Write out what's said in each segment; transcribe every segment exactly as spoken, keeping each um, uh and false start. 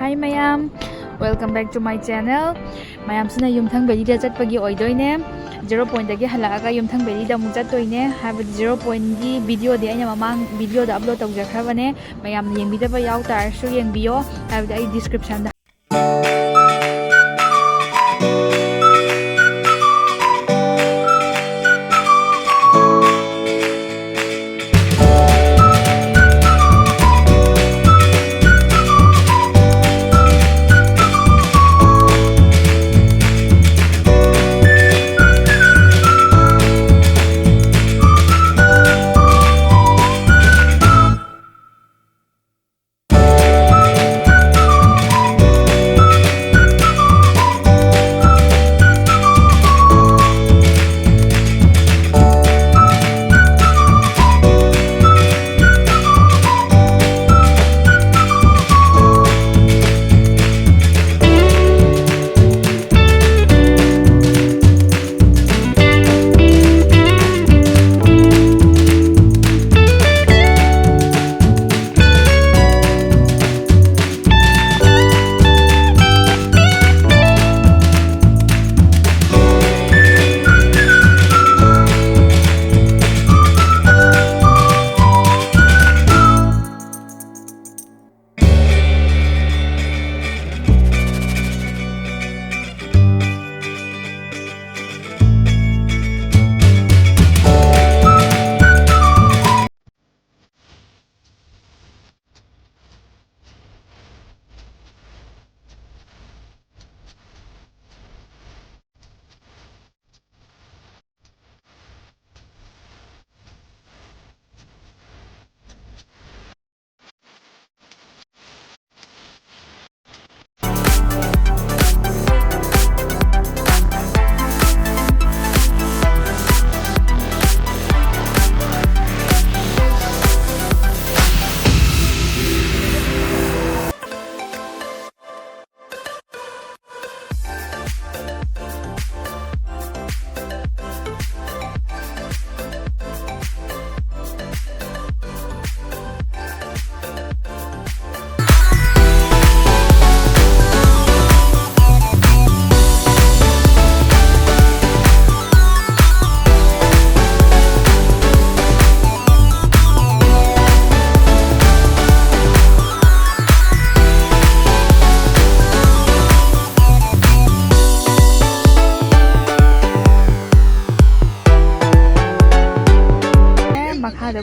Hi ꯃꯌꯥꯝ, welcome back to my channel. ꯃꯌꯥꯝꯁꯤꯅ ꯌꯨꯝꯊꯪ valid ꯆꯠꯄꯒꯤ ꯑꯣꯏꯗꯣꯏꯅꯦ. ꯖꯦꯔꯣ ꯄꯣꯏꯟꯗꯒꯤ ꯍꯜꯂꯛꯑꯒ ꯌꯨꯝꯊꯪ ꯚꯦꯂꯤꯗ ꯑꯃꯨꯛ ꯆꯠꯇꯣꯏꯅꯦ. ꯍꯥꯏꯕꯗꯤ ꯖꯦꯔꯣ ꯄꯣꯏꯟꯒꯤ ꯚꯤꯗꯤꯑꯣꯗꯤ ꯑꯩꯅ ꯃꯃꯥꯡ ꯚꯤꯗꯤꯑꯣꯗ ꯑꯞꯂꯣꯗ ꯇꯧꯖꯈ꯭ꯔꯕꯅꯦ. ꯃꯌꯥꯝꯅ ꯌꯦꯡꯕꯤꯗꯕ ꯌꯥꯎ ꯇꯥꯔꯁꯨ ꯌꯦꯡꯕꯤꯌꯣ, ꯍꯥꯏꯕꯗꯤ ꯑꯩ ꯗꯤꯁꯀ꯭ꯔꯤꯞꯁꯟꯗ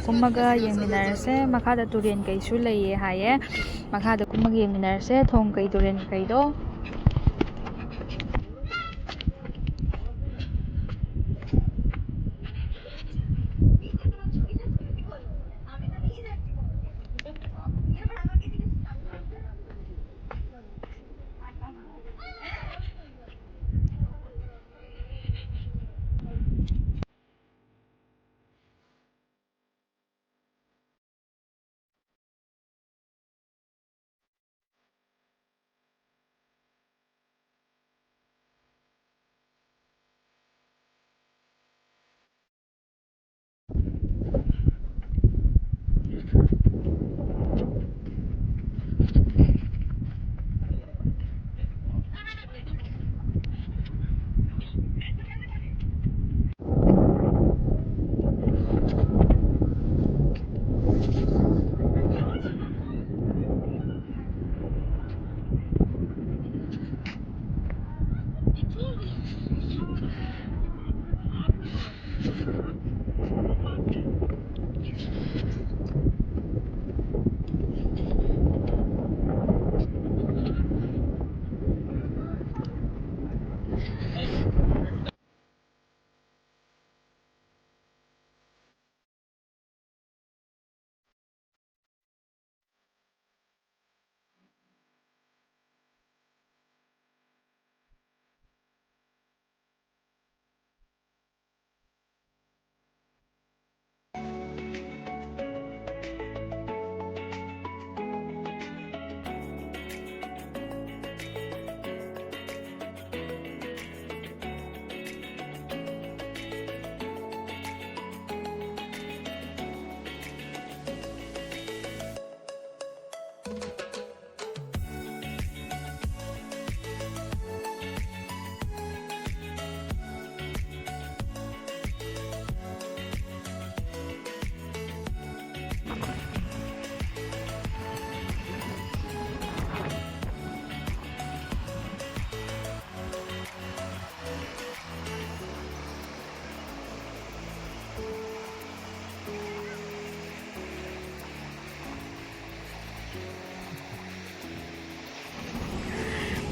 ꯀꯨꯝꯃꯒ ꯌꯦꯡꯃꯤꯟꯅꯔꯁꯦ꯫ ꯃꯈꯥꯗ ꯇꯨꯔꯦꯟ ꯀꯩꯁꯨ ꯂꯩꯌꯦ ꯍꯥꯏꯌꯦ꯫ ꯃꯈꯥꯗ ꯀꯨꯝꯃꯒ ꯌꯦꯡꯃꯤꯟꯅꯔꯁꯦ, ꯊꯣꯡ ꯀꯩ, ꯇꯨꯔꯦꯟ ꯀꯩꯗꯣ꯫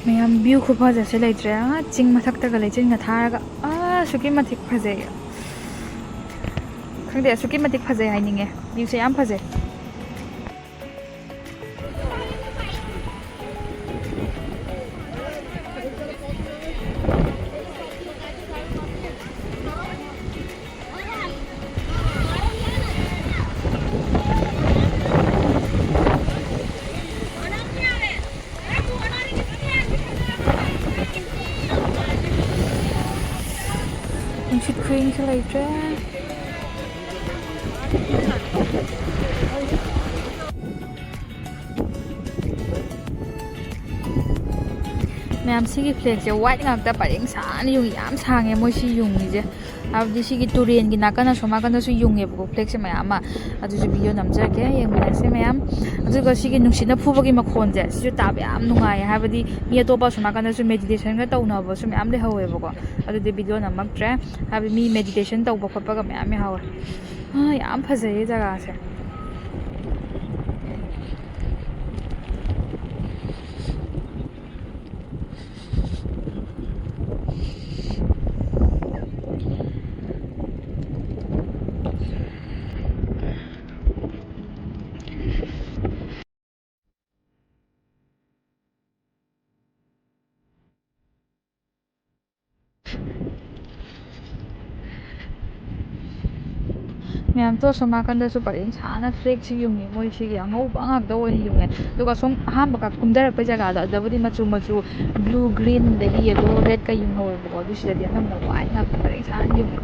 ꯃꯌꯥꯝ, view ꯈꯨꯐꯖꯁꯦ ꯂꯩꯇ꯭ꯔꯦ꯫ ꯑꯥ, ꯆꯤꯡ ꯃꯊꯛꯇꯒ ꯂꯩꯆꯤꯟꯒ ꯊꯥꯔꯒ, ꯑꯥ, ꯑꯁꯨꯛꯀꯤ ꯃꯇꯤꯛ ꯐꯖꯩ꯫ ꯈꯪꯗꯦ, ꯑꯁꯨꯛꯀꯤ ꯃꯇꯤꯛ ꯐꯖꯩ ꯍꯥꯏꯅꯤꯡꯉꯦ꯫ Viewꯁꯦ ꯌꯥꯝ ꯐꯖꯩ꯫ ꯅꯨꯡꯁꯤꯠ ꯈꯨꯌꯦꯡꯁꯨ ꯂꯩꯇ꯭ꯔꯦ꯫ ꯃꯌꯥꯝ, ꯁꯤꯒꯤ flagꯁꯦ white ꯉꯥꯛꯇ ꯄꯔꯦꯡ ꯁꯥꯅ ꯌꯨꯡꯉꯤ꯫ ꯌꯥꯝ ꯁꯥꯡꯉꯦ ꯃꯣꯏ ꯁꯤ ꯌꯨꯡꯉꯤꯁꯦ꯫ ꯍꯥꯏꯕꯗꯤ ꯁꯤꯒꯤ ꯇꯨꯔꯦꯟꯒꯤ ꯅꯥꯀꯟ ꯑꯁꯣꯝ ꯅꯥꯀꯟꯗꯁꯨ ꯌꯨꯡꯉꯦꯕꯀꯣ flagꯁꯦ ꯃꯌꯥꯝ ꯑꯃ꯫ ꯑꯗꯨꯁꯨ video ꯅꯝꯖꯔꯛꯀꯦ, ꯌꯦꯡꯃꯤꯟꯅꯁꯦ ꯃꯌꯥꯝ꯫ ꯑꯗꯨꯒ ꯁꯤꯒꯤ ꯅꯨꯡꯁꯤꯠꯅ ꯐꯨꯕꯒꯤ ꯃꯈꯣꯟꯁꯦ, ꯁꯤꯁꯨ ꯇꯥꯕ ꯌꯥꯝ ꯅꯨꯡꯉꯥꯏꯌꯦ꯫ ꯍꯥꯏꯕꯗꯤ ꯃꯤ ꯑꯇꯣꯞꯄ ꯑꯁꯣꯝ ꯅꯥꯀꯟꯗꯁꯨ meditationꯒ ꯇꯧꯅꯕꯁꯨ ꯃꯌꯥꯝ ꯂꯩꯍꯧꯋꯦꯕꯀꯣ꯫ ꯑꯗꯨꯗꯤ video ꯅꯝꯃꯛꯇ꯭ꯔꯦ꯫ ꯍꯥꯏꯕꯗꯤ ꯃꯤ meditation ꯇꯧꯕ ꯈꯣꯠꯄꯒ ꯃꯌꯥꯝ ꯌꯥꯎꯋꯦ꯫ ꯑꯥ, ꯌꯥꯝ ꯐꯖꯩꯌꯦ ꯖꯒꯥꯁꯦ꯫ ꯃꯌꯥꯝ, ꯇꯣ ꯑꯁꯣꯝ ꯅꯥꯀꯟꯗꯁꯨ ꯄꯔꯦꯡ ꯁꯥꯅ flagꯁꯤ ꯌꯨꯡꯉꯤ꯫ ꯃꯣꯏ ꯁꯤꯒꯤ ꯑꯉꯧꯕ ꯉꯥꯛꯇ ꯑꯣꯏꯅ ꯌꯨꯡꯉꯦ꯫ ꯑꯗꯨꯒ ꯑꯁꯣꯝ ꯑꯍꯥꯟꯕ ꯀꯥ-, ꯀꯨꯝꯊꯔꯛꯄ ꯖꯒꯥꯗꯣ, ꯑꯗꯨꯗꯕꯨꯗꯤ ꯃꯆꯨ ꯃꯆꯨ blue, green, ꯑꯗꯒꯤ yellow, redꯀ ꯌꯨꯡꯍꯧꯋꯦꯕꯀꯣ꯫ ꯑꯗꯨ ꯁꯤꯗꯗꯤ ꯑꯅꯝꯕꯅ white ꯉꯥꯛꯇ ꯄꯔꯦꯡ ꯁꯥꯅ ꯌꯨꯡꯉꯦ꯫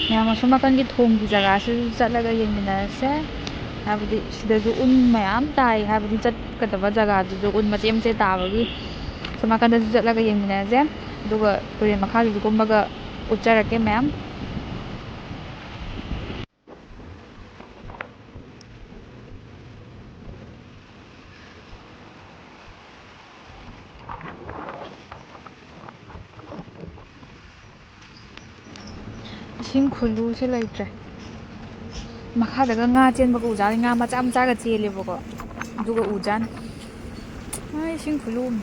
ꯃꯌꯥꯝ ꯑꯁꯣꯝ ꯅꯥꯀꯟꯒꯤ ꯊꯣꯡꯒꯤ ꯖꯒꯥꯁꯤꯁꯨ ꯆꯠꯂꯒ ꯌꯦꯡꯃꯤꯟꯅꯔꯁꯦ꯫ ꯍꯥꯏꯕꯗꯤ ꯁꯤꯗꯁꯨ ꯎꯟ ꯃꯌꯥꯝ ꯇꯥꯏ, ꯍꯥꯏꯕꯗꯤ ꯆꯠꯀꯗꯕ ꯖꯒꯥꯗꯨꯁꯨ ꯎꯟ ꯃꯆꯦꯠ ꯃꯆꯦꯠ ꯇꯥꯕꯒꯤ꯫ ꯑꯁꯣꯝ ꯅꯥꯀꯟꯗꯁꯨ ꯆꯠꯂꯒ ꯌꯦꯡꯃꯤꯟꯅꯔꯁꯦ, ꯑꯗꯨꯒ ꯇꯨꯔꯦꯜ ꯃꯈꯥꯗꯨꯁꯨ ꯀꯨꯝꯃꯒ ꯎꯠꯆꯔꯛꯀꯦ ꯃꯌꯥꯝ꯫ ꯏꯁꯤꯡ ꯈꯨꯂꯨꯁꯦ ꯂꯩꯇ꯭ꯔꯦ꯫ ꯃꯈꯥꯗꯒ ꯉꯥ ꯆꯦꯟꯕꯒ ꯎꯖꯥꯠꯅꯤ꯫ ꯉꯥ ꯃꯆꯥ ꯃꯆꯥꯒ ꯆꯦꯜꯂꯦꯕꯀꯣ, ꯑꯗꯨꯒ ꯎꯖꯥꯠꯅꯤ꯫ ꯑ, ꯏꯁꯤꯡ ꯈꯨꯂꯨ ꯑꯃ꯫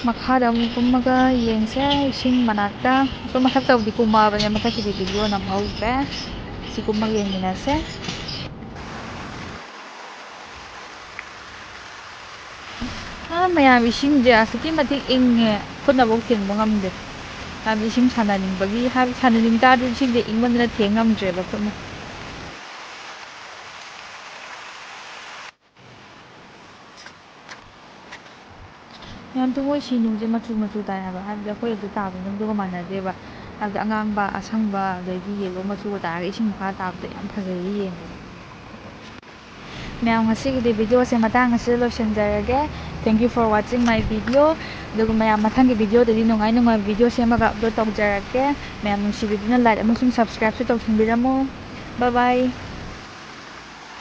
ꯃꯈꯥꯗ ꯑꯃꯨꯛ ꯀꯨꯝꯃꯒ ꯌꯦꯡꯁꯦ, ꯏꯁꯤꯡ ꯃꯅꯥꯛꯇ꯫ ꯑꯁꯣꯝ ꯃꯊꯛꯇꯕꯨꯗꯤ ꯀꯨꯝꯃꯛꯑꯕꯅꯦ, ꯃꯊꯛꯀꯤꯗꯤ video ꯅꯝꯍꯧꯗ꯭ꯔꯦ꯫ ꯁꯤ ꯀꯨꯝꯃꯒ ꯌꯦꯡꯃꯤꯟꯅꯁꯦ꯫ ꯑꯥ, ꯃꯌꯥꯝ, ꯏꯁꯤꯡꯁꯦ ꯑꯁꯨꯛꯀꯤ ꯃꯇꯤꯛ ꯏꯪꯉꯦ, ꯈꯨꯠꯅꯐꯧ ꯊꯦꯡꯕ ꯉꯝꯗꯦ꯫ ꯍꯥꯏꯕꯗꯤ ꯏꯁꯤꯡ ꯁꯥꯟꯅꯅꯤꯡꯕꯒꯤ, ꯍꯥꯏꯕꯗꯤ ꯁꯥꯟꯅꯅꯤꯡ ꯇꯥꯔꯁꯨ ꯏꯁꯤꯡꯁꯦ ꯏꯪꯃꯟꯗꯅ ꯊꯦꯡ ꯉꯝꯗ꯭ꯔꯦꯕ ꯈꯨꯠꯅ꯫ ꯌꯥꯝ ꯊꯨꯝꯃꯣꯏ ꯁꯤ ꯅꯨꯡꯁꯦ ꯃꯆꯨ ꯃꯆꯨ ꯇꯥꯏ ꯍꯥꯏꯕ, ꯍꯥꯏꯕꯗꯤ ꯑꯩꯈꯣꯏ ꯑꯗꯨ ꯇꯥꯕ ꯅꯨꯡꯗꯨꯒ ꯃꯥꯟꯅꯗꯦꯕ꯫ ꯍꯥꯏꯕꯗꯤ ꯑꯉꯥꯡꯕ, ꯑꯁꯪꯕ, ꯑꯗꯩꯗꯤ yellow ꯃꯆꯨꯒ ꯇꯥꯔꯒ ꯏꯁꯤꯡ ꯃꯈꯥꯗ ꯇꯥꯕꯗꯣ ꯌꯥꯝ ꯐꯖꯩꯌꯦ ꯌꯦꯡꯕꯗ꯫ ꯃꯌꯥꯝ, ꯉꯁꯤꯒꯤꯗꯤ videoꯁꯦ ꯃꯇꯥꯡ ꯑꯁꯤꯗ ꯂꯣꯏꯁꯤꯟꯖꯔꯒꯦ꯫ Thank you for watching my video꯫ ꯑꯗꯨꯒ ꯃꯌꯥꯝ, ꯃꯊꯪꯒꯤ videoꯗꯗꯤ ꯅꯨꯡꯉꯥꯏ ꯅꯨꯡꯉꯥꯏꯕ video ꯁꯦꯝꯃꯒ upload ꯇꯧꯖꯔꯛꯀꯦ꯫ ꯃꯌꯥꯝ ꯅꯨꯡꯁꯤꯕꯤꯗꯨꯅ like ꯑꯃꯁꯨꯡ subscribeꯁꯨ ꯇꯧꯁꯤꯟꯕꯤꯔꯝꯃꯨ꯫ Bye bye꯫